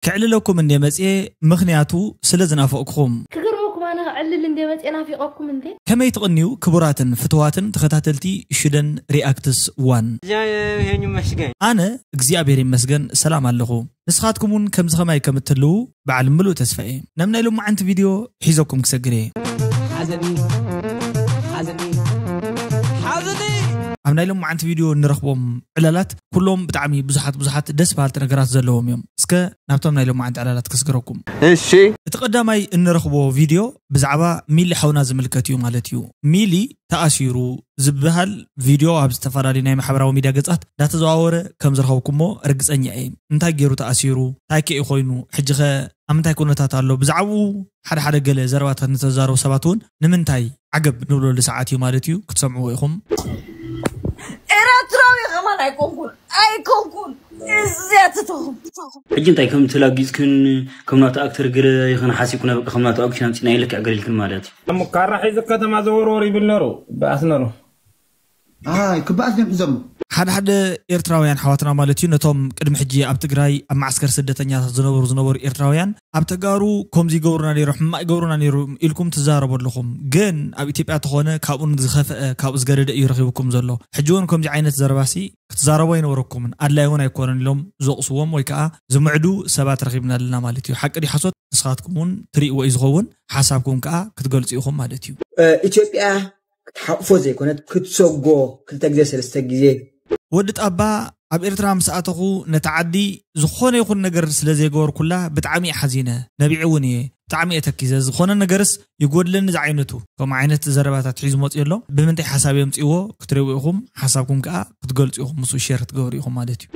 ክዕልለኩም እንደ መጽኤ፣ ምኽንያቱ ስለ ዝናፈቕኩም። ክገርመኩም ኣነ ክዕልል እንደ መጽኤ ናፊቐኩም እንዴ። ከመይ ትቕንዩ ክቡራትን ፍትዋትን ተኸታተልቲ ሽደን ሪኣክትስ ዋን? እዚኣ ይሄን ይመስገን። ኣነ እግዚኣብሔር ይመስገን ሰላም ኣለኹ። ንስኻትኩም እውን ከምዚ ኸማይ ከም እትህልዉ በዓል ምሉእ ተስፋ እየ። ናብ ናይ ሎማዓንቲ ቪድዮ ሒዘኩም ክሰግር እየ። ሓዘኒ ሓዘኒ ሓዘኒ ኣብ ናይ ሎማዓንቲ ቪድዮ እንረኽቦም ዕላላት ኩሎም ብጣዕሚ ብዙሓት ብዙሓት ደስ በሃልቲ ነገራት ዘለዎም እዮም። እስከ ናብቶም ናይ ሎማዓንቲ ዕላላት ከስግረኩም። እሺ እቲ ቀዳማይ እንረኽቦ ቪድዮ ብዛዕባ ሚሊ ሓውና ዝምልከት እዩ ማለት እዩ። ሚሊ ተኣሲሩ ዝበሃል ቪድዮ ኣብ ዝተፈላለዩ ናይ ማሕበራዊ ሚድያ ገጻት እንዳተዘዋወረ ከም ዝረኸብኩሞ ርግጸኛ እየ። እንታይ ገይሩ ተኣሲሩ? እንታይ ከ እዩ ኮይኑ? ሕጂ ኸ ኣብ ምንታይ ኩነታት ኣሎ? ብዛዕባኡ ሓደ ሓደ ገለ ዘረባታት ንተዛረቡ ሰባት እውን ንምንታይ ዓገብ ንብለሉ ሰዓት እዩ ማለት እዩ። ክትሰምዕዎ ኢኹም። ኤረትራዊ ከማን ኣይኮንኩን ኣይኮንኩን እዚኣ ትተኹም ትተኹም ሕጂ እንታይ ከም ተላጊጽክን ከም ናቱ ኣክተር ገለ ይኸን ሓሲብኩና በቃ ከም ናቱ ኣክሽን ኣምጺና ይልክዕ ገሊልክን ማለት እዩ። እሞ ካራ ሒዙ ከተማ ዘወርወር ይብል ነሩ። በኣስ ነሩ። ኣይ ክበኣስ ድዮም ሒዞሞ። ሓደ ሓደ ኤርትራውያን ሓዋትና ማለት እዩ ነቶም ቅድሚ ሕጂ ኣብ ትግራይ ኣብ ማዓስከር ስደተኛታት ዝነበሩ ዝነበሩ ኤርትራውያን ኣብ ተጋሩ ከምዚ ይገብሩና ነይሩ ሕማቅ ይገብሩና ነይሩ ኢልኩም ትዛረቡ ኣለኹም። ግን ኣብ ኢትዮጵያ ተኾነ ካብኡ ዝኸፍአ ካብኡ ዝገደደ እዩ ረኺብኩም ዘሎ። ሕጂ እውን ከምዚ ዓይነት ዘረባሲ ክትዛረቡ ኣይነበረኩምን ኣድላይ እውን ኣይኮነን ኢሎም ዝወቕስዎም ወይ ከዓ ዝምዕዱ ሰባት ረኺብና ኣለና ማለት እዩ። ሓቂ ድዩ ሓሶት ንስኻትኩም እውን ትርእይዎ እዩ ዝኸውን። ሓሳብኩም ከዓ ክትገልጹ ኢኹም ማለት እዩ። ኢትዮጵያ ክትሓቕፎ ዘይኮነት ክትሰጎ ክልተ ግዜ ሰለስተ ግዜ ወዲ ጣባ ኣብ ኤርትራ ምስ ኣተኹ ነቲ ዓዲ ዝኾነ ይኹን ነገር ስለ ዘይገበርኩላ ብጣዕሚ እየ ሓዚነ። ነቢዐ እውን እየ። ብጣዕሚ እየ ተኪዘ። ዝኾነ ነገርስ ይጎድለኒ ዝዓይነቱ ከምኡ ዓይነት ዘረባታት ሒዙ መፅኡ ኣሎ። ብምንታይ ሓሳብ የምፅእዎ ክትሪእዎ ኢኹም። ሓሳብኩም ከዓ ክትገልፁ ኢኹም። ምስኡ ሼር ክትገብሩ ኢኹም ማለት እዩ።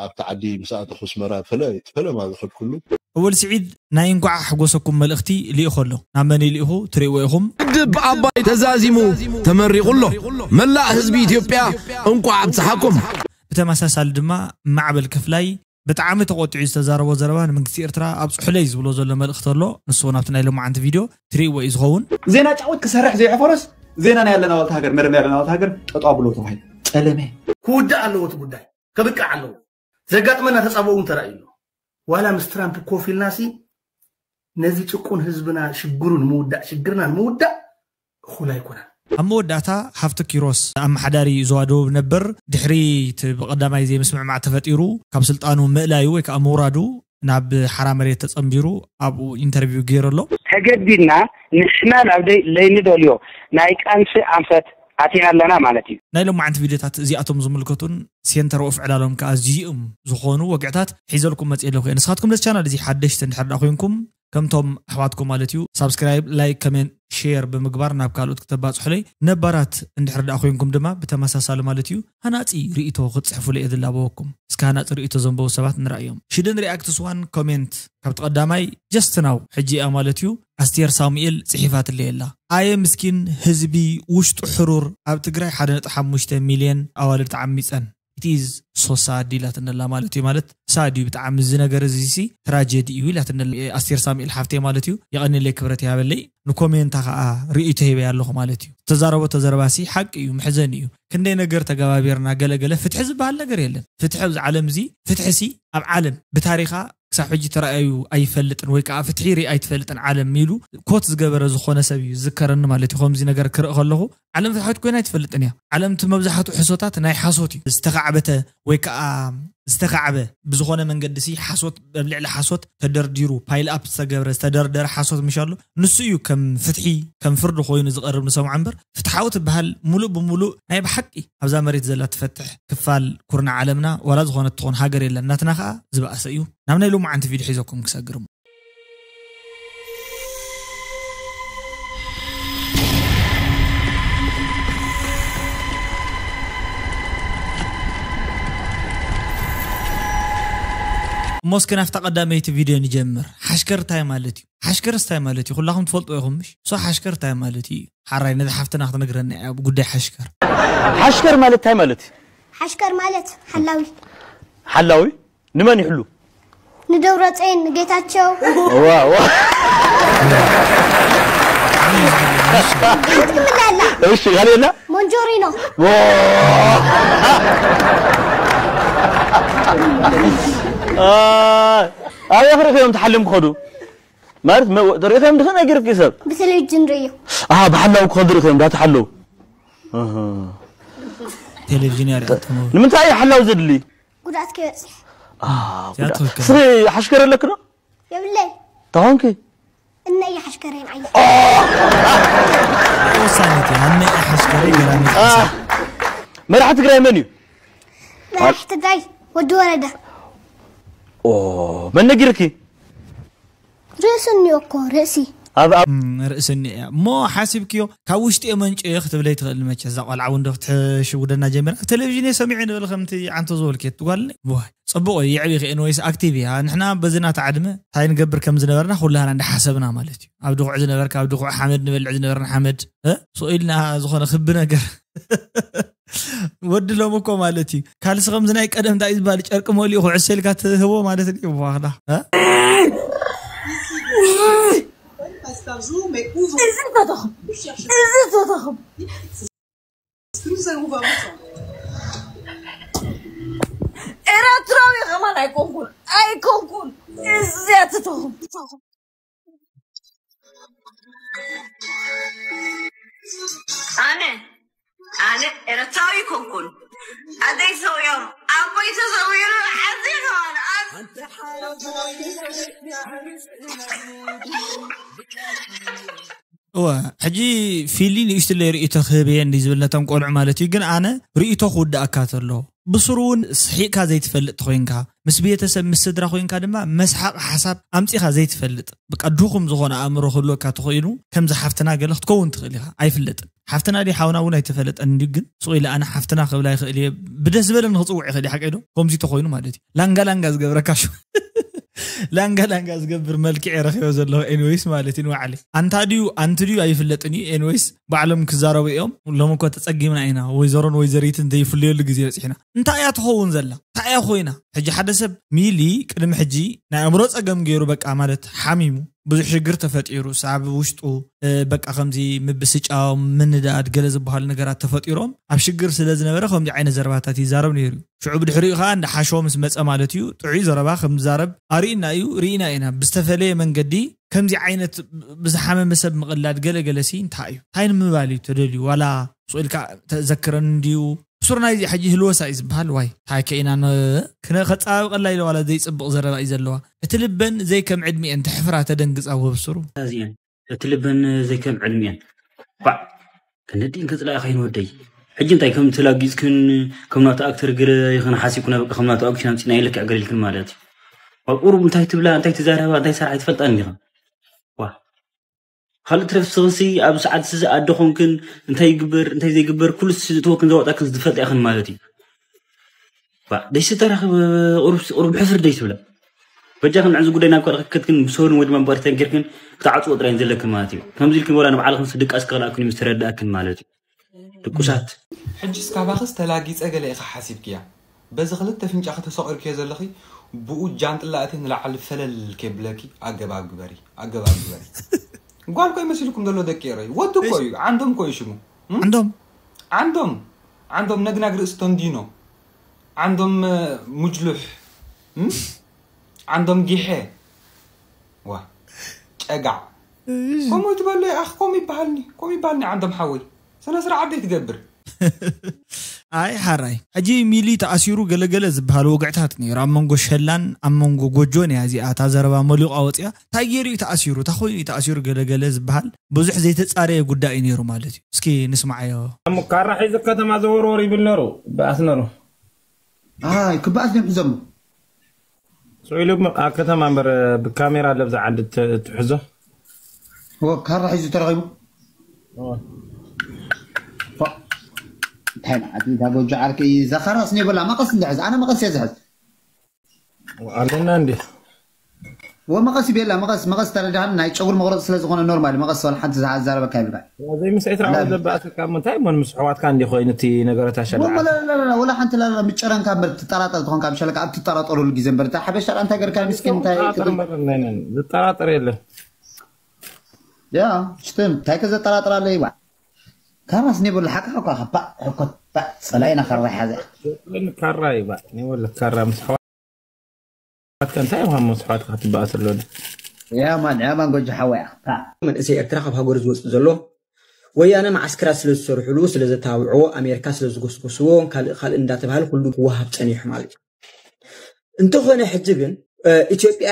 ኣብቲ ዓዲ ምስ ኣተኹ ኣስመራ ፈለ እቲ ፈለማ ዝኸድኩሉ እወል ስዒድ ናይ እንኳዕ ኣሕጎሰኩም መልእኽቲ ልኢኹ ኣሎ። ናብ መን ልኢኹ ትርእይዎ ኢኹም። ግድብ ኣባይ ተዛዚሙ ተመሪቑ ኣሎ። መላእ ህዝቢ ኢትዮጵያ እንኳዕ ኣብጽሓኩም። ብተመሳሳሊ ድማ ማዕበል ክፍላይ ብጣዕሚ ተቆጢዑ ዝተዛረቦ ዘረባ ንመንግስቲ ኤርትራ ኣብጽሑለይ ዝብሎ ዘሎ መልእኽቲ ኣሎ። ንሱ እውን ኣብቲ ናይ ሎማዓንቲ ቪድዮ ትርእይዎ እዩ ዝኸውን። ዜና ጫወት ክሰርሕ ዘይሕፈሮስ ዜና ናይ ኣለና ዋልታ ሃገር መደብ ናይ ኣለና ዋልታ ሃገር ጠጠው ኣብሎ ተባሂሉ ጸለመ። ክውዳእ ኣለዎ እቲ ጉዳይ ከብቅዕ ኣለዎ። ዘጋጥመና ተጻብኦ እውን ተራእዩ ኣሎ። ዋላ ምስ ትራምፕ ኮፍ ኢልና ሲ ነዚ ጭቁን ህዝብና ሽግሩ ንምውዳእ ሽግርና ንምውዳእ እኹል ኣይኮነን። ኣብ መወዳእታ ሃፍቱ ኪሮስ ኣመሓዳሪ ዞባ ደቡብ ነበር ድሕሪ እቲ ብቐዳማይ ዘይምስምዕማዕ ተፈጢሩ ካብ ስልጣኑ ምእላዩ ወይ ከዓ ምውራዱ ናብ ሓራ መሬት ተጸንቢሩ ኣብኡ ኢንተርቪው ገይሩ ኣሎ። ተገዲድና ንሕና ናብ ደይ ለይንደልዮ ናይ ቃልሲ ኣንፈት ኣቲና ኣለና ማለት እዩ። ናይ ሎማዓንቲ ቪድዮታት እዚኣቶም ዝምልከቱን ሴንተር ኦፍ ዕላሎም ከዓ እዚኦም ዝኾኑ ወግዕታት ሒዘልኩም መፅእ ኣለኹ እየ። ንስኻትኩም ነዚ ቻናል እዚ ሓደሽቲ እንድሕር ዳ ኮይንኩም ከምቶም ኣሕዋትኩም ማለት እዩ ሳብስክራይብ ላይክ ከሜንት ሼር ብምግባር ናብ ካልኦት ክተባፅሑለይ ነባራት እንድሕር ዳ ኮይንኩም ድማ ብተመሳሳሊ ማለት እዩ ሃናፂ ርእቶ ክትፅሕፉለይ እየ ዝላበወኩም። እስከ ሃናፂ ርእቶ ዘንበቡ ሰባት ንረእዮም። ሽድን ሪኣክትስ ዋን ኮሜንት ካብቲ ቀዳማይ ጀስት ናው ሕጂ እያ ማለት እዩ ኣስቴር ሳሙኤል ፅሒፋትለይ ኣላ። ኣየ ምስኪን ህዝቢ ውሽጡ ሕሩር ኣብ ትግራይ ሓደ ነጥቢ ሓሙሽተ ሚልዮን ኣዋልድ ተዓሚፀን it is so sad ኢላትኒ ኣላ ማለት እዩ። ማለት ሳድ እዩ ብጣዕሚ እዚ ነገር እዚ ሲ ትራጀዲ እዩ ኢላትኒ ኣላ ኣስቴር ሳሙኤል ሓፍተይ ማለት እዩ። የቐንየለይ ክብረት ይሃበለይ ንኮሜንታ ከዓ ርእይቶ ሂበያ ኣለኹ ማለት እዩ። ዝተዛረበቶ ዘረባ ሲ ሓቂ እዩ መሕዘኒ እዩ። ክንደይ ነገር ተገባቢርና ገለገለ ፍትሒ ዝበሃል ነገር የለን። ፍትሒ ኣብዚ ዓለም እዚ ፍትሒ ሲ ኣብ ዓለም ብታሪኻ ክሳብ ሕጂ ተራእዩ ኣይፈልጥን ወይ ከዓ ፍትሒ ርኢ ኣይትፈልጥን ዓለም ኢሉ ኮት ዝገበረ ዝኾነ ሰብ እዩ ዝዝከረኒ ማለት እዩ። ከምዚ ነገር ክርኢ ከለኹ ዓለም ፍትሓዊት ኮይና ኣይትፈልጥን እያ። ዓለም እቲ መብዛሕትኡ ሕሶታት ናይ ሓሶት እዩ ዝተኻዕበተ ወይ ከዓ ዝተኻዕበ ብዝኾነ መንገዲ ሲ ሓሶት ኣብ ልዕሊ ሓሶት ተደርዲሩ ፓይል ኣፕ ዝተገብረ ዝተደርደረ ሓሶት ምሽ ኣሎ ንሱ እዩ ከም ፍትሒ ከም ፍርዲ ኮይኑ ዝቐርብ ንሰምዖ እምበር ፍትሓዊ ትበሃል ሙሉእ ብሙሉእ ናይ ብሓቂ ኣብዛ መሬት ዘላ ትፈትሕ ክፋል ኩርናዕ ዓለምና ዋላ ዝኾነት ትኾን ሃገር የለን። ናትና ከዓ ዝበኣሰ እዩ። ናብ ናይ ሎማዓንቲ ቪድዮ ሒዘኩም ክሰግር እሞ። እሞ እስኪ ናብታ ቀዳመይቲ ቪድዮ ንጀምር። ሓሽከር እንታይ ማለት እዩ? ሓሽከርስ እንታይ ማለት እዩ? ኩላኹም ትፈልጡ ኢኹም ምሽ? ሶ ሓሽከር እንታይ ማለት እዩ? ሓራይ ነዚ ሓፍትና ክትነግረና እያ ጉዳይ ሓሽከር። ሓሽከር ማለት እንታይ ማለት እዩ? ሓሽከር ማለት ሓላዊ። ሓላዊ ንመን ይሕሉ? ንደብረፅዮን ንጌታቸው። ዋ ዋ ትምለላ እሺ ጋሌላ ሞንጆሪኖ። ዋ አ ኣበይ ክርኢኽዮም ተሓልዮም ክኸዱ? ማለት መ-፣ ርኢኽዮም ድኽን ኣይገርፍኪ ሰብ? ብቴሌቪዥን ርእዮ። ኣሃ፣ ብሓላው ክኸዱ ርኢኽዮም ዳ ተሓለው? ኣሃ። ቴሌቪዥን እያ ርኢኻቶ። ንምንታይ እዩ ሓላው ዘድሊ? ጉድኣት ከይበጽሕ። ኣሃ፣ እዚኣ ጉድኣት። ትኽክል። እስኺ ሓሽከር ኣለኪ ዶ? የብለይ። ተኾንኪ? እነ እየ ሓሽከረይን ዓየ። ወሳኒት እያ። እነ እየ ሓሽከረይ ገራሚት ኣሃ። ሓሳብ። መራሒ ትግራይ መን እዩ? መራሕ ትግራይ ወዲ ወረደ። ኦ፣ መን ነጊርኪ? ርእሲ እኒኦ እኮ፣ ርእሲ። ኣብ፣ ኣብ እም፣ ርእሲ እኒኦ እያ። እሞ ሓሲብክዮ፣ ካብ ውሽጢ እየ መንጭ እየ ክትብለይ ትኽእል መቸ። እዛ ቆልዓ እውን ዶ ክትሽውደና ጀሚራ? ኣብ ቴሌቪዥን እየ ሰሚዐ ንብል ከምቲ ዓንቶ ዝበልክዮ ትጓልኒ። ዋይ፣ ጽቡቕ እዩ፣ የዕቢኺ። ኤንወይስ፣ ኣክቲቭ እያ። ንሕና በዚ ናታ ዕድመ እንታይ ንገብር ከም ዝነበርና ኩላህና እንዳሓሰብና ማለት እዩ። ኣብ ድኹዕ ዝነበርካ፣ ኣብ ድኹዕ ሓመድ ንበልዕ ዝነበርና ሓመድ፣ እ? ስቕ ኢልና ዝኾነ ክቢ ነገር። ወዲ ሎም እኮ ማለት እዩ። ካልሲ ከምዚ ናይ ቀደም እንታይ ዝበሃል ጨርቂ መሊኡ ክዕሰልካ ትህቦ ማለት እዩ። ዋኽላ፣ እ? ኤረትራዊ ከማን ኣይኮንኩን፣ ኣይኮንኩን። እዚኣ ትተኹም። ኣነ፣ ኣነ ኤረትራዊ ኣይኮንኩን። ኣደይ ሰውዮም፣ ኣቦይ ተሰዊሩ፣ ዓዲ ከማን፣ ኣን- እወ፣ ሕጂ ፊሊ ንእሽትለይ ርእይቶ ክህብ እየ እንዲ ዝብል ነቶም ቆልዑ ማለት እዩ። ግን ኣነ ርእይቶ ክውድኣካ ተሎ፣ ብስሩ እውን ስሒቕካ ዘይትፈልጥ ተኾይንካ፣ ምስ ቤተሰብ፣ ምስ ስድራ ኮይንካ ድማ መስሓቕ ሓሳብ ኣምጺኻ ዘይትፈልጥ፣ በቃ ድኹም ዝኾነ ኣእምሮ ክህልወካ ተኾይኑ፣ ከምዚ ሓፍትና ገለ ክትከውን ትኽእል ኢኻ። ኣይፍለጥን። ሓፍትና ድዩ ሓውና እውን ኣይተፈለጠን እንድዩ፣ ግን ስቕ ኢለ ኣነ ሓፍትና ክብላ ይኽእል እየ። ብደስ ዝበለኒ ክጽውዕ ይኽእል እየ፣ ሓቀይ ዶ? ከምዚ ተኾይኑ ማለት እዩ። ላንጋ ላንጋ ዝገብረካ ሽሙ። ላንጋ ላንጋ ዝገብር መልክዕ እየ ረኺበ ዘለኹ። ኤኒዌይስ ማለት እዩ፣ ንባዕለይ። ኣንታ ድዩ፣ ኣንቲ ድዩ ኣይፍለጥን እዩ። ኤኒዌይስ፣ ባዕሎም ክዛረቡ እዮም። ሎም እኮ ተጸጊምና ኢና። ወይዘሮን ወይዘሪትን ዘይፍለየሉ ግዜ በጺሕና። እንታይ እያ ትኸውን ዘላ? እንታይ እያ ኮይና? ሕጂ ሓደ ሰብ ሚሊ ቅድሚ ሕጂ ናይ ኣእምሮ ጸገም ገይሩ፣ በቃ ማለት ሓሚሙ፣ ብዙሕ ሽግር ተፈጢሩ፣ ኣብ ውሽጡ፣ እ፣ በቃ ከምዚ ምብስጫው፣ ምንዳድ፣ ገለ ዝበሃሉ ነገራት ተፈጢሮም፣ ኣብ ሽግር ስለ ዝነበረ ከምዚ ዓይነት ዘረባታት ይዛረብ ነይሩ እዩ። ሽዑ ብድሕሪኡ ኸኣ እንዳ ሓሸወ ምስ መጸ ማለት እዩ፣ ጥዑይ ዘረባ ከም ዝዛረብ ኣርኢና እዩ፣ ርኢና ኢና። ብዝተፈለየ መንገዲ ከምዚ ዓይነት ብዝሓመመ ሰብ ምቕላድ ገለ ገለሲ እንታይ እዩ? እንታይ ንምባል እዩ ተደልዩ? ዋላ ስቕ ኢልካ ተዘክረን እንድዩ? ብሱር ናይዚ ሕጂ ህልወሳ እዩ ዝበሃል። ዋይ፣ እንታይ ከ ኢና ን-፣ ክነ-፣ ከጸባብቐላ ኢለ ዋላ ዘይጽብቕ ዘረባ እዩ ዘለዋ። እቲ ልበን ዘይከም ዕድሚኤን ተሕፍራ ተደንግጻ ወብስሩ። እዚኤን እቲ ልበን ዘይከም ዕድሚኤን። ባዕ፣ ከነዲን ከጽላኢ ኸይን ወደይ። ሕጂ እንታይ ከም ተላጊጽክን ከም ናቱ ኣክተር ገለ ይኸን ሓሲብኩና፣ በቃ ከም ናቱ ኣክሽን ኣምጺና ኢለክ ዕገል ኢልክን ማለት እዩ። ባዕ፣ ቁሩብ እንታይ ትብላ፣ እንታይ ትዛረባ፣ እንታይ ትሰርሓ ኣይትፈልጣን ዲኻ? ዋ። ካልእ ትረፍ ስኽሲ ኣብ ሰዓት እዚ ኣደ ኾንክን እንታይ ይግበር፣ እንታይ ዘይግበር፣ ኩሉ ስ-፣ ዝእትወክን ዘወጣክን ዝፈልጣ ኢኽን ማለት እዩ። ባ፣ ደይሲ ተራኽብ ቁሩብ፣ ቁሩብ ሕፍር ደይ ትብላ። በጃኽን ንዕዚ ጉዳይ ናብ ካልእ ክከድክን ብሰውን ወይ ድማ ብቐሪ ተንኪርክን ክትዓጽዎ ጥራይ ዘለክን ማለት እዩ። ከምዚ ኢልክን ወላ ንባዕልኽን ድቃስ ክኽልኣክን እዩ ምስ ተረዳእክን ማለት እዩ። ድቁሳት። ሕጂስ ካባኽስ ተላጊጸ ገለ ኢኻ ሓሲብክያ። በዚ ክልተ ፍንጫ ከተሰቒርክዮ ዘለኺ፣ ብኡ ጃንጥላ እቲ ንላዕሊ ፈለል ኬብለኪ ኣገባብ ግበሪ፣ ኣገባብ ግበሪ። ጓል ኮይ መሲልኩም ዘሎ ደቂ ኤረይ። ወዲ እኮ እዩ፣ ዓንዶም ኮይ ሽሙ። እም? ዓንዶም። ዓንዶም፣ ዓንዶም ነግናግ ርእሲ ቶንዲኖ። ዓንዶም፣ እ፣ ሙጅሉሕ። እም? ዓንዶም ጊሐ። ዋ፣ ጨጋዕ። እሺ። ከምኡ ትበሎ፣ ኣኽ፣ ከምኡ ይበሃልኒ፣ ከምኡ ይበሃልኒ፣ ዓንዶም ሓወይ። ስነ ስርዓት ደይ ትገብር። ኣይ፣ ሓራይ። ሕጂ ሚሊ ተኣሲሩ ገለገለ ዝበሃል ወግዕታት ነይሩ። ኣብ መንጎ ሸላን ኣብ መንጎ ጎጆን እያ እዚኣ፣ እታ ዘረባ መሊቋ ወፂኣ። እንታይ ገይሩ እዩ ተኣሲሩ? እንታይ ኮይኑ እዩ ተኣሲሩ ገለገለ ዝበሃል ብዙሕ ዘይተፃረየ ጉዳይ እዩ ነይሩ ማለት እዩ። እስኪ ንስማዓዮ። እሞ ካራ ሒዙ ከተማ ዘወርወር ይብል ነሩ፣ በኣስ ነሩ። ኣይ፣ ክበኣስ ድዮም ሒዞሞ? ስዑ ኢሉ ኣብ ከተማ እምበር ብካሜራ ለብዛ ዓዲ ት-፣ ትሕዞ። እዎ፣ ካራ ሒዙ ተረኺቡ። እዎ። ፎ-፣ እንታይ መዓት እዛ ጎጆ ዓርኪ፣ እዛ ካራስ እኔ በላ፣ መቐስ እንድሕዝ፣ ኣነ መቐስ እየ ዝሕዝ። ኣለና እንዴ? እዎ፣ መቐስ ይቤላ፣ መቐስ፣ መቐስ ተረዳህን፣ ናይ ጨጉሪ መቑረፂ ስለ ዝኾነ ኖርማል፣ መቐስ ወላ ሓንቲ ዝሓ-፣ ዝዛረበካ የብልካ። ዘይምስዒት ራእዩ ዘባእሰካ እሞ እንታይ እሞ ምስ ኣሕዋትካ እንዲ ኮይኑ እቲ ነገራት ኣሸዳዓት? ወላ፣ ላ፣ ላ፣ ላ፣ ወላ ሓንቲ ላ፣ ላ፣ ምጨረንካ እምበር ትጠራጠር ትኾንካ ብሸለካ ኣብ ትጠራጠረሉ ግዜ እምበር፣ እታ ሓበሻ ደኣ እንታይ ገርካ ምስኪን እንታይ ዝጠራጠር ክትብል? እምበር ነይነን፣ ዝጠራጠር የለን። ያ፣ ሽትን፣ እንታይ ከዘጠራጥር ኣሎ ይባዕ? ካራስ ኔበሉ ሓቃ እኳ፣ ባዕ፣ ሕኮት፣ ባዕ፣ ጸላኢና ካራ ይሓዘ። ካራ ይባዕ፣ ኔበሉ ካራ ምስ ኣሕዋትካ እንታይ እዮም ካብ መስዋዕትካ ክትበኣስ ኣለኒ? ያማን ያማን ጎጆ ሓወያ መንእሰይ ኤርትራ ካብ ሃገሩ ዝወፅእ ዘሎ ወያነ ማዓስከራት ስለ ዝሰርሕሉ ስለ ዘተባብዕዎ ኣሜሪካ ስለ ዝጎስጎስዎ ካልእ ካልእ እንዳተባሃለ ኩሉ ክወሃብ ፀኒሑ ማለት እዩ። እንተኾነ ሕጂ ግን ኢትዮጵያ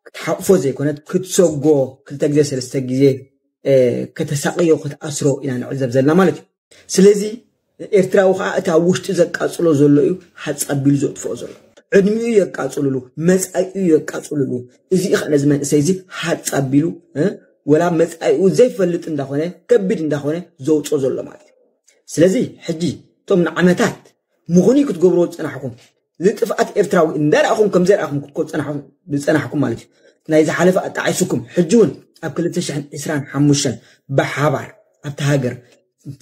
ክትሓቕፎ ዘይኮነት ክትሰጎ ክልተ ግዜ ሰለስተ ግዜ ከተሳቅዮ ክትኣስሮ ኢና ንዕዘብ ዘለና ማለት እዩ። ስለዚ ኤርትራዊ ከዓ እቲ ኣብ ውሽጢ ዘቃፅሎ ዘሎ እዩ ሓፃቢሉ ዘጥፍኦ ዘሎ። ዕድሚኡ የቃፅልሉ፣ መፃኢኡ የቃፅልሉ። እዚ ከዓ ነዚ መንእሰይ እዚ ሓፃቢሉ ወላ መፃኢኡ ዘይፈልጥ እንዳኾነ ከቢድ እንዳኾነ ዘውፅኦ ዘሎ ማለት እዩ። ስለዚ ሕጂ እቶም ንዓመታት ምኹኒ ክትገብርዎ ዝፀናሕኩም ዝጥፍኣት ኤርትራዊ እንዳረኣኹም ከም ዘርኣኹም ክትኮ ዝፀናሕኩም ማለት እዩ። ናይ ዝሓለፈ ኣጣዓይስኩም ሕጂ እውን ኣብ ክልተ ሽሕን ዕስራን ሓሙሽተን ብሓባር ኣብቲ ሃገር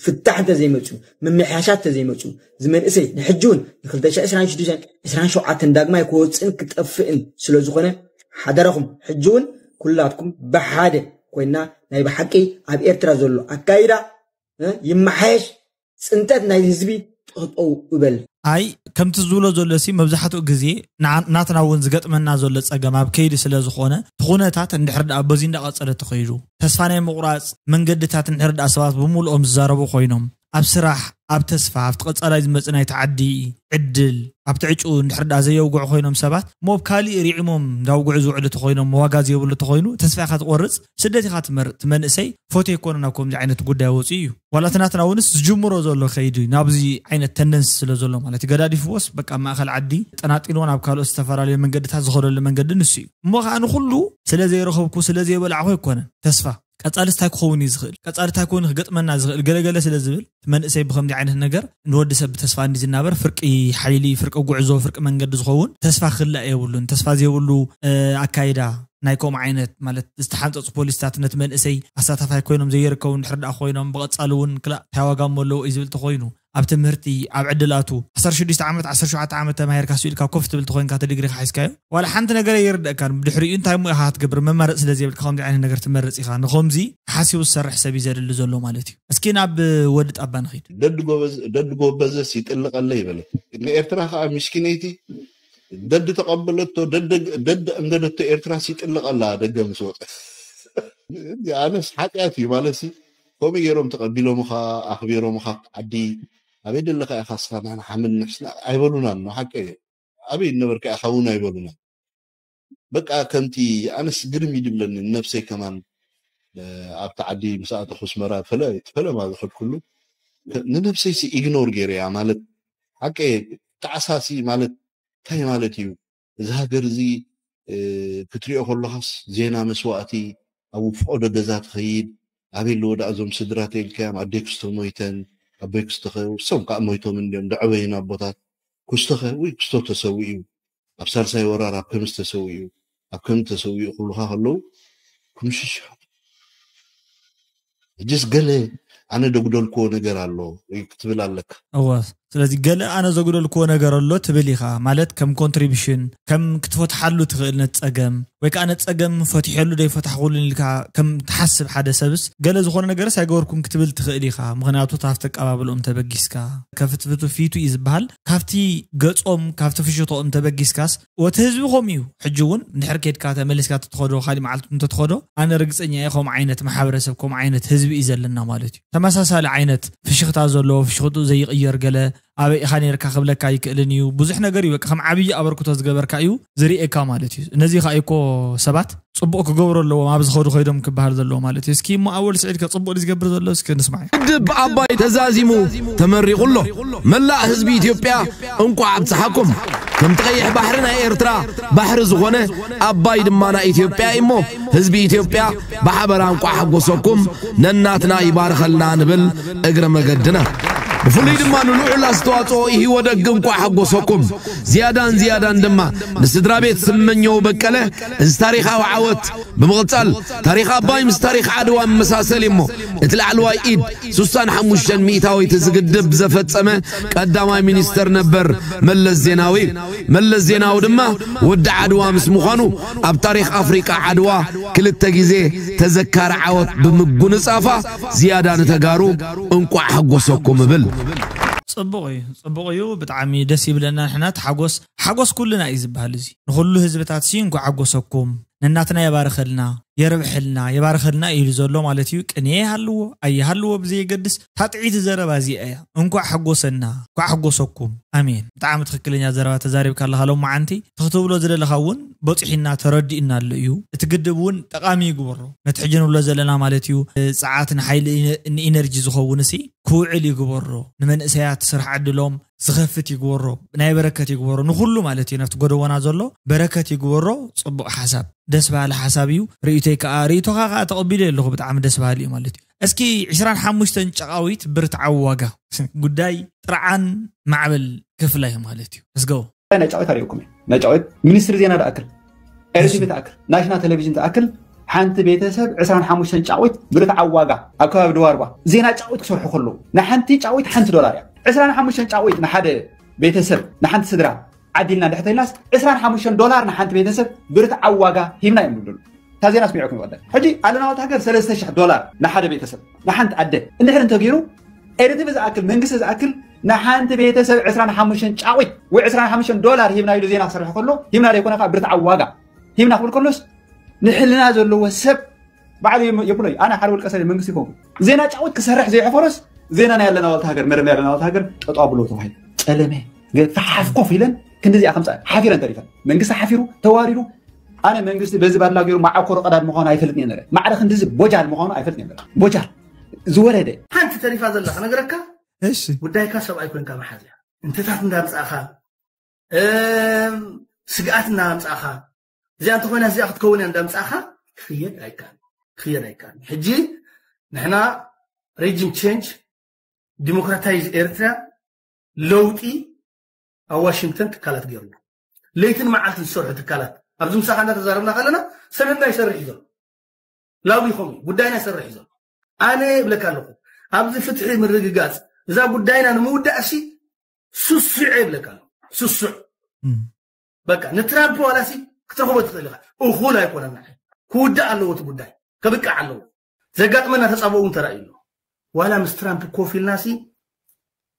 ፍታሕ እንተዘይመፅኡ ምምሕያሻት እንተዘይመፅኡ ዝመንእሰይ ንሕጂ እውን ን2026 27 ዳግማይ ክወፅእን ክጠፍእን ስለዝኾነ ሓደራኹም ሕጂ እውን ኩላትኩም ብሓደ ኮይና ናይ ብሓቂ ኣብ ኤርትራ ዘሎ ኣካይዳ ይመሓየሽ ፅንተት ናይ ህዝቢ ጠጠው እበል። ኣይ ከምቲ ዝብሎ ዘሎ ሲ መብዛሕትኡ ግዜ ናትና እውን ዝገጥመና ዘሎ ፀገም ኣብ ከይዲ ስለ ዝኾነ እቲ ኩነታት እንድሕር ደኣ በዚ እንዳቐፀለ ተኸይዱ ተስፋ ናይ ምቑራፅ መንገድታት እንድሕር ደኣ ሰባት ብምሉኦም ዝዛረቡ ኮይኖም ኣብ ስራሕ ኣብ ተስፋ ኣብቲ ቀፃላይ ዝመፅእ ናይቲ ዓዲ ዕድል ኣብቲ ዕጭኡ እንድሕር ደኣ ዘየውግዑ ኮይኖም ሰባት ሞብ ካሊእ ሪዒሞም እንዳውግዑ ዝውዕሉ ተኮይኖም ዋጋ ዘይብሉ ተኮይኑ ተስፋ ኢካ ትቆርፅ ስደት ኢካ ትመርፅ። እቲ መንእሰይ ፎቶ ይኮነ ናብ ከምዚ ዓይነት ጉዳይ ወፂኡ እዩ። ዋላ እቲ ናትና እውንስ ዝጅምሮ ዘሎ ከይዲ ናብዚ ዓይነት ተንደንስ ስለ ዘሎ ማለት እዩ። ገዳዲፍዎስ በቃ ማእከል ዓዲ ጠናጢልዎ ናብ ካልኦት ዝተፈላለዩ መንገድታት ዝኸደሉ መንገዲ ንሱ እዩ። እሞ ከዓ ንኩሉ ስለ ዘይረኸብኩ ስለ ዘይበላዕኩ ኣይኮነን ተስፋ ቀፃልስ እንታይ ክኸውን እዩ ዝኽእል ቀፃሊ እንታይ ክኸውን ክገጥመና ዝኽእል ገለገለ ስለ ዝብል እቲ መንእሰይ ብከምዚ ዓይነት ነገር ንወዲ ሰብ ብተስፋ እንዲ ዝናበር ፍርቂ ሓይሊ ፍርቂ ጉዕዞ ፍርቂ መንገዲ ዝኸውን ተስፋ ክላእ የብሉን። ተስፋ ዘይብሉ ኣካይዳ ናይ ከምኡ ዓይነት ማለት ዝተሓንፀፁ ፖሊስታት ነቲ መንእሰይ ኣሳታፋይ ኮይኖም ዘየርከቡ እንድሕር ደኣ ኮይኖም ብቐፃሊ እውን ክላእ እንታይ ዋጋ እሞ ኣለዎ እዩ ዝብል ተኮይኑ ኣብ ትምህርቲ ኣብ ዕድላቱ ዓሰርተ ሽዱሽተ ዓመት ዓሰርተ ሸውዓተ ዓመት ተማሂርካ ስኢልካ ኮፍ ትብል ተኮይንካ እቲ ዲግሪካ ሒዝካዮ ዋላ ሓንቲ ነገር ኣይርደእካን ብድሕሪኡ እንታይ እሞ ኢካ ክትገብር መማረፂ ስለ ዘይብልካ ከምዚ ዓይነት ነገር ትመርፅ ኢካ ንከምዚ ተሓሲቡ ዝሰርሕ ሰብ እዩ ዘድሊ ዘሎ ማለት እዩ። እስኪ ናብ ወዲ ጣባ ንኺድ። ደድ ጎበዝ ደድ ጎበዘስ ይጥልቀለይ በለት። ንኤርትራ ከዓ ሚስኪነይቲ ደድ ተቐበለቶ ደድ ደድ እንደደቶ ኤርትራስ ይጥልቀላ ደገ ምስ ወፀ ኣነስ ሓጢኣት እዩ ማለት ሲ ከምኡ ገይሮም ተቐቢሎምኻ ኣኽቢሮምኻ ዓዲ ኣበይ ደለኻ ኢኻ ስኻ ንሕና ሓመድ ንሕስና ኣይበሉናን። ሓቂ ኣበይ ነበርካ ኢኻ እውን ኣይበሉናን። በቃ ከምቲ ኣነስ ግርም ይድብለኒ ነብሰይ ከማን ኣብቲ ዓዲ ምስ ኣተኹ ኣስመራ ፈለ ፈለማ ዝኸድኩሉ ንነብሰይሲ ኢግኖር ገይረያ ማለት ሓቂ ጣዕሳሲ ማለት እንታይ ማለት እዩ እዚ ሃገር እዚ ክትሪኦ ከለኻስ ዜና መስዋእቲ ኣብ ፈቐዶ ገዛ ትኸይድ ኣበይ ኣለዎ ደኣ እዞም ስድራ ተኢልካዮም ኣደይ ክስቶ ሞይተን ኣቦይ ክስቶ ኸ እሶም ከዓ ሞይቶም እንዲዮም ደዐበይን ኣቦታት ክስቶ ኸ ውይ ክስቶ ተሰዊኡ ኣብ ሳልሳይ ወራር ኣብ ከምዚ ተሰዊኡ ኣብ ከምዚ ተሰዊኡ ክብሉኻ ከለዉ ክምሽሽ ሕጅስ ገለ ኣነ ደጉደልክዎ ነገር ኣሎ ክትብል ኣለካ። እወ ስለዚ ገለ ኣነ ዘጉደልክዎ ነገር ኣሎ ትብል ኢኻ ማለት ከም ኮንትሪቢሽን ከም ክትፈትሓሉ ትኽእል ነቲ ጸገም ወይ ከዓ ነቲ ጸገም ፈቲሐሉ ዘይፈታሕኩሉን ኢልካ ከም ትሓስብ ሓደ ሰብስ ገለ ዝኾነ ነገርስ ኣይገበርኩን ክትብል ትኽእል ኢኻ ምኽንያቱ ታፍቲ ኣቀባብልኦም ተበጊስካ ከፍትፍቱ ፊቱ እዩ ዝበሃል ካብቲ ገጾም ካብቲ ፍሽቶኦም ተበጊስካስ ወቲ ህዝቢ ከምኡ እዩ ሕጂ እውን እንድሕር ኬድካ ተመሊስካ ተትኸዶ ካሊእ መዓልቲ እንተትኸዶ ኣነ ርግፀኛ እየ ከምኡ ዓይነት ማሕበረሰብ ከምኡ ዓይነት ህዝቢ እዩ ዘለና ማለት እዩ ተመሳሳሊ ዓይነት ፍሽኽታ ዘለዎ ፍሽኽትኡ ዘይቕየር ገለ ኣበይ ኢኻ ነርካ ክብለካ ኣይክእልን እዩ ብዙሕ ነገር እዩ በቃ ከም ዓብዪ ኣበርክቶ ዝገበርካ እዩ ዝርእየካ ማለት እዩ ነዚ ከዓ እኮ ሰባት ፅቡቅ ክገብሩ ኣለዎም ኣብ ዝኸዱ ከይዶም ክበሃል ዘለዎ ማለት እዩ እስኪ እሞ ኣወል ስዒድ ከ ፅቡቅ ዝገብር ዘሎ እስኪ ንስማዕ ውድብ ኣባይ ተዛዚሙ ተመሪቑ ኣሎ መላእ ህዝቢ ኢትዮጵያ እንቋዕ ኣብፀሓኩም ከምቲ ቀይሕ ባሕሪ ናይ ኤርትራ ባሕሪ ዝኾነ ኣባይ ድማ ናይ ኢትዮጵያ እሞ ህዝቢ ኢትዮጵያ ብሓበራ እንቋዕ ሓጎሰኩም ነናትና ይባርኸልና ንብል እግረ መገድና ብፍሉይ ድማ ንልዑል ኣስተዋፅኦ ኢህወደግ እንቋዕ ሓጎሰኩም ዝያዳን ዝያዳን ድማ ንስድራ ቤት ስመኘው በቀለ እዚ ታሪኻዊ ዓወት ብምቕጻል ታሪኽ ኣባይ ምስ ታሪኽ ዓድዋ መመሳሰል እሞ እቲ ላዕለዋይ ኢድ ሱሳን ሓሙሽተን ሚእታዊት ዝግድብ ዘፈጸመ ቀዳማይ ሚኒስተር ነበር መለስ ዜናዊ እዩ። መለስ ዜናዊ ድማ ወዲ ዓድዋ ምስ ምዃኑ ኣብ ታሪኽ ኣፍሪቃ ዓድዋ ክልተ ግዜ ተዘካሪ ዓወት ብምጉንጻፋ ዝያዳ ንተጋሩ እንቋዕ ሓጎሰኩም እብል። ጽቡቕ እዩ፣ ጽቡቕ እዩ። ብጣዕሚ ደስ ይብለና። ንሕና እቲ ሓጎስ፣ ሓጎስ ኩልና እዩ ዝበሃል። እዚ ንኹሉ ህዝብታት ሲ እንኳዕ ሓጎሰኩም፣ ነናትና የባርኸልና፣ የርብሐልና፣ የባርኸልና እዩ ዘሎ ማለት እዩ። ቅኔ ይሃልዎ ኣይሃልዎ ብዘየገድስ፣ ታጥዒቲ ዘረባ እዚኣ እያ። እንኳዕ ሓጎሰና፣ እንኳዕ ሓጎሰኩም። ኣሜን። ብጣዕሚ ትኽክለኛ ዘረባ ተዛሪብካ ኣለኻ ሎማዓንቲ። እቲ ክትብሎ ዝደለኻ እውን በፂሒና ተረዲእና ኣሎ እዩ። እቲ ግድብ እውን ጠቓሚ ይግበሮ። ነቲ ሕጂ ንብሎ ዘለና ማለት እዩ፣ ጸዓት ንሓይሊ ኢነ-፣ ንኢነርጂ ዝኸውን ሲ ክውዕል ይግበሮ። ንመንእሰያት ስራሕ ዕድሎም ዝኸፍት ይግበሮ። ናይ በረከት ይግበሮ። ንኹሉ ማለት እዩ፣ ነፍቲ ጎደቦና ዘሎ በረከት ይግበሮ። ጽቡቕ ሓሳብ፣ ደስ በሃሊ ሓሳብ እዩ። ርእይቶይ ከኣ፣ ርእይቶኻ ከኣ ተቐቢለ ኣለኹ። ብጣዕሚ ደስ በሃሊ እዩ ማለት እዩ። እስኪ ዕስራን ሓሙሽተን ጨቓዊት ብርትዓዊ ዋጋ፣ ጉዳይ ጥርዓን ማዕበል ክፍላይ ማለት እዩ። እስገው። ናይ ጫዊት ኣርእየኩም እየ። ናይ ጫዊት ሚኒስትሪ ዜና ትኣክል፣ ኤርቲቪ ትኣክል፣ ናሽናል ቴሌቪዥን ትኣክል፣ ሓንቲ ቤተሰብ ዕስራን ሓሙሽተን ጫዊት ብርትዓዊ ዋጋ ኣብ ከባቢ ድዋርባ ዜና ጫዊት ክሰርሑ ከለዉ፣ ንሓንቲ ጫዊት ሓንቲ ዶላር እያ። ዕስራን ሓሙሽተን ጫዊት ንሓደ ቤተሰብ፣ ንሓንቲ ስድራ ዓዲልና እንድሕር ተይልናስ፣ ዕስራን ሓሙሽተን ዶላር ንሓንቲ ቤተሰብ ብርትዓዊ ዋጋ ሂብና እዮም ዝብሉ። እታ ዜና ስሚዕኩም ይቐደል። ሕጂ ኣለና ዋልታ ሃገር ሰለስተ ሽሕ ዶላር ንሓደ ቤተሰብ፣ ንሓንቲ ኣደ። እንድሕር እንተገይሩ፣ ኤርትሪ ዝኣክል፣ መንግስቲ ዝኣክል፣ ንሓንቲ ቤተሰብ ዕስራን ሓሙሽተን ጫዊት ወይ ዕስራን ሓሙሽተን ዶላር ሂብና ኢሉ ዜና ክሰርሕ ከሎ፣ ሂብና ዘይኮነ ከዓ ብርትዓዊ ዋጋ ሂብና ክብል ከሎስ፣ ንሕልና ዘለዎ ሰብ ባዕሉ የም-፣ የብሎይ። ኣነ ሓደ ውልቀ ሰብ መንግስቲ ይኸውን። ዜና ጫዊት ክሰርሕ ዘይሕፈሮስ፣ ዜና ናይ ኣለና ዋልታ ሃገር፣ መደብ ናይ ኣለና ዋልታ ሃገር ጠጠው ኣብሎ ተባሂሉ። ጸለመ፣ ገ-፣ ተሓፍ ኮፍ ኢለን ክንዲዚኣ ከምጻ ሓፊረን ተሪፈን። መንግስቲ ሓፊሩ፣ ተዋሪዱ። ኣነ መንግስቲ በዚ ባድላ ገይሩ መዓኮሮ ቀዳድ ምዃኑ ኣይፈልጥን እየ ነረ። ማዕረ ክንዲዚ ቦጃል ምዃኑ ኣይፈልጥን እየ ነረ። ቦጃል ዝወረደ። ሓንቲ ተሪፋ ዘላ ክነግረካ፣ እሺ። ጉዳይካ ሰብኣይ ኮንካ መሓዝያ። እንተታት እንዳምጻእኻ፣ እም፣ ስግኣት እንዳምጻእኻ፣ እዚኣ እንተኾይና እዚኣ ክትከውን እያ እንዳምጻእኻ፣ ክኽየድ ኣይከኣልን። ክኽየድ ኣይከኣልን። ሕጂ ንሕና ሬጂም ቼንጅ፣ ዲሞክራታይዝ ኤርትራ፣ ለውጢ ኣብ ዋሽንግተን ትካላት ገይሩ። ለይትን መዓልትን ዝሰርሑ ትካላት፣ ኣብዚ ምሳኻ እንዳተዛረብና ከለና ሰነድና ይሰርሕ እዩ ዘሎ። ላውዲ ይኸውን፣ ጉዳይና ይሰርሕ እዩ ዘሎ። ኣነ እብለካ ኣለኹ፣ ኣብዚ ፍትሒ ምርግጋጽ፣ እዛ ጉዳይና ንምውዳእ እሲ ስሱዕ እብለካ ኣለኹ። ስሱዕ። እም። በቃ ንትራምፕ ዋላሲ ክትረኽቦ ትኽእል ኢኻ። እኹል ኣይኮነን ንዓይ። ክውዳእ ኣለዎ እቲ ጉዳይ። ከብቅዕ ኣለዎ። ዘጋጥመና ተጻብኦ እውን ተራእዩ ኣሎ። ዋላ ምስ ትራምፕ ኮፍ ኢልናሲ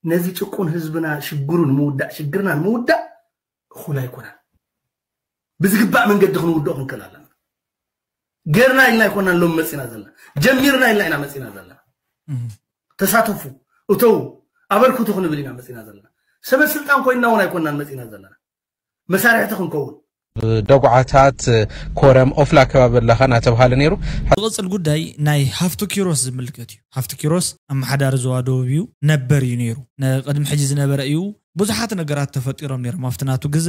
ነዚ ጭቁን ህዝብና ሽግሩ ንምውዳእ፣ ሽግርና ንምውዳእ እኹል ኣይኮነን። ብዝግባእ መንገዲ ክንውድኦ ክንክእል ኣለና። ገርና ኢልና ኣይኮናን ሎም መጺና ዘለና። ጀሚርና ኢልና ኢና መጺና ዘለና። እም። ተሳተፉ፣ እተው፣ ኣበርክቱ ክንብል ኢና መጺና ዘለና። ሰበ ስልጣን ኮይንና እውን ኣይኮናን መጺና ዘለና። መሳርሕቲ ክንከውን። ደጉዓታት፣ ኮረም፣ ኦፍላ ከባቢ ኣለኻ እናተብሃለ ነይሩ። ዝቕጽል ጉዳይ ናይ ሃፍቱ ኪሮስ ዝምልከት እዩ። ሃፍቱ ኪሮስ ኣመሓዳሪ ዞባ ደቡብ እዩ፣ ነበር እዩ ነይሩ። ንቕድሚ ሕጂ ዝነበረ እዩ። ብዙሓት ነገራት ተፈጢሮም ነይሮም። ኣብቲ ናቱ ግዘ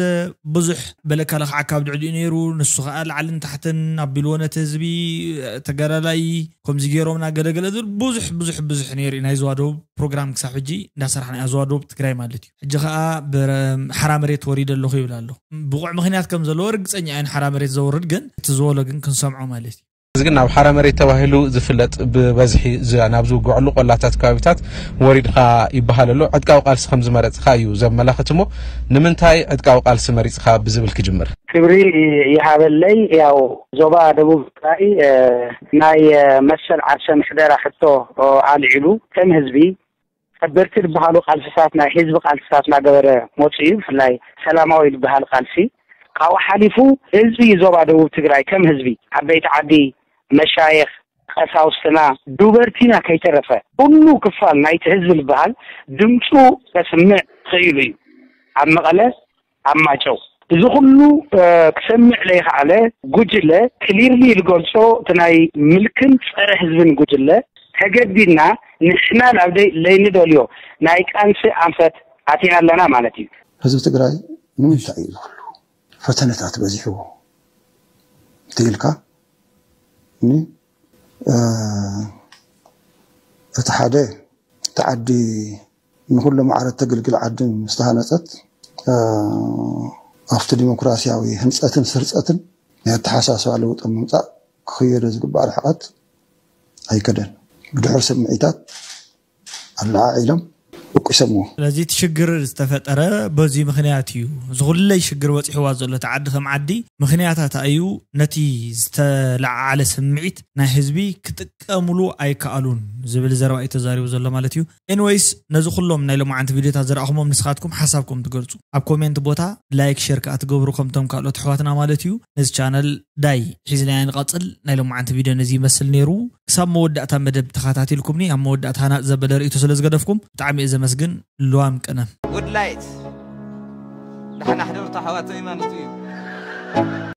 ብዙሕ በለካ ለኽዓካ ኣብ ልዕሊኡ ነይሩ። ንሱ ኸኣ ላዕልን ታሕትን ኣቢልዎ ነቲ ህዝቢ፣ ተጋዳላይ ከምዚ ገይሮምና ገለገለ ዝብል ብዙሕ፣ ብዙሕ፣ ብዙሕ ነይሩ እዩ። ናይ ዞባ ደቡብ ፕሮግራም ክሳብ ሕጂ እንዳሰራሕና ኢና፣ ዞባ ደቡብ ትግራይ ማለት እዩ። ሕጂ ኸኣ ብረ-፣ ሓራ መሬት ወሪደ ኣለኹ ይብል ኣሎ። ብቑዕ ምኽንያት ከም ዘለዎ ርግጸኛ እየን፣ ሓራ መሬት ዘውርድ ግን፣ እቲ ዝበሎ ግን ክንሰምዖ ማለት እዩ። እዚ ግን ናብ ሓራ መሬት ተባሂሉ ዝፍለጥ ብበዝሒ ዝ-፣ ናብ ዝውግዐሉ ቆላታት ከባቢታት ወሪድኻ ይበሃል ኣሎ። ዕጥቃዊ ቃልሲ ከም ዝመረጽኻ እዩ ዘመላኽት እሞ፣ ንምንታይ ዕጥቃዊ ቃልሲ መሪጽኻ ብዝብል ክጅምር። ክብሪ ይሃበለይ። ያው ዞባ ደቡብ ትግራይ፣ እ፣ ናይ፣ እ፣ መሰል ዓርሰ ምሕደራ ሕቶ፣ ኦ፣ ኣልዒሉ ከም ህዝቢ ከበድቲ ዝበሃሉ ቃልስታት ናይ ህዝቢ ቃልስታት እናገበረ መፁ እዩ። ብፍላይ ሰላማዊ ዝበሃል ቃልሲ ካብኡ ሓሊፉ ህዝቢ ዞባ ደቡብ ትግራይ ከም ህዝቢ ዓበይቲ ዓዲ፣ መሻይኽ፣ ቀሳውስትና፣ ዱበርቲና ከይተረፈ ኩሉ ክፋል ናይቲ ህዝቢ ዝበሃል ድምፁ ከስምዕ ክኢሉ እዩ። ኣብ መቐለ ኣብ ማጨው። እዚ ኩሉ፣ እ፣ ክሰምዕ ለይኸኣለ ጉጅለ ክሊርሊ ዝገልጾ እቲ ናይ ምልክን ጸረ ህዝብን ጉጅለ ተገዲድና ንሕና ናብ ደይ-፣ ለይንደልዮ ናይ ቃልሲ ኣንፈት ኣቲና ኣለና ማለት እዩ። ህዝቢ ትግራይ ንምንታይ እዩ እዚ ኩሉ ፈተነታት በዚሕዎ እንተኢልካ፣ እ፣ እቲ ሓደ፣ እቲ ዓዲ ንኹሉ ማዕረ እተገልግል ዓዲ ምስ ተሃነጸት፣ እ፣ ኣብቲ ዲሞክራሲያዊ ህንጸትን ስርጸትን ናይ ኣተሓሳስባ ለውጢ ምምጻእ ክኽየዶ ዝግባእ ርሕቀት ኣይከደን። ብድሑር ስምዒታት ኣለዓዒሎም ደቂሶምዎ። ስለዚ እቲ ሽግር ዝተፈጠረ በዚ ምክንያት እዩ። ዝኹለይ ሽግር በፂሕዋ ዘሎ እቲ ዓዲ ከም ዓዲ ምክንያታታ እዩ። ነቲ ዝተለዓዓለ ስምዒት ናይ ህዝቢ ክጥቀምሉ ኣይከኣሉን ዝብል ዘረባ እዩ ተዛሪቡ ዘሎ ማለት እዩ። ኤንወይስ ነዚ ኩሎም ናይ ሎማዓንቲ ቪዲዮታት ዝረኣኹሞም ንስኻትኩም ሓሳብኩም ትገልፁ ኣብ ኮሜንት ቦታ ላይክ ሼር ከዓ ትገብሩ ከምቶም ካልኦት ኣሕዋትና ማለት እዩ። ነዚ ቻነል ዳይ ሒዝናዮ ንቐፅል። ናይ ሎማዓንቲ ቪዲዮ ነዚ ይመስል ነይሩ። ክሳብ መወዳእታ መደብ ተኸታቲልኩምኒ ኣብ መወዳእታ ሃናፅ ዘበለ ርእይቶ ስለ ዝገደፍኩም ብጣዕሚ እየ ዘመስግን። ልዋም ቅነ ጉድ ላይት ደሓና ሕደሩ ኣሕዋተይ ማለት እዩ።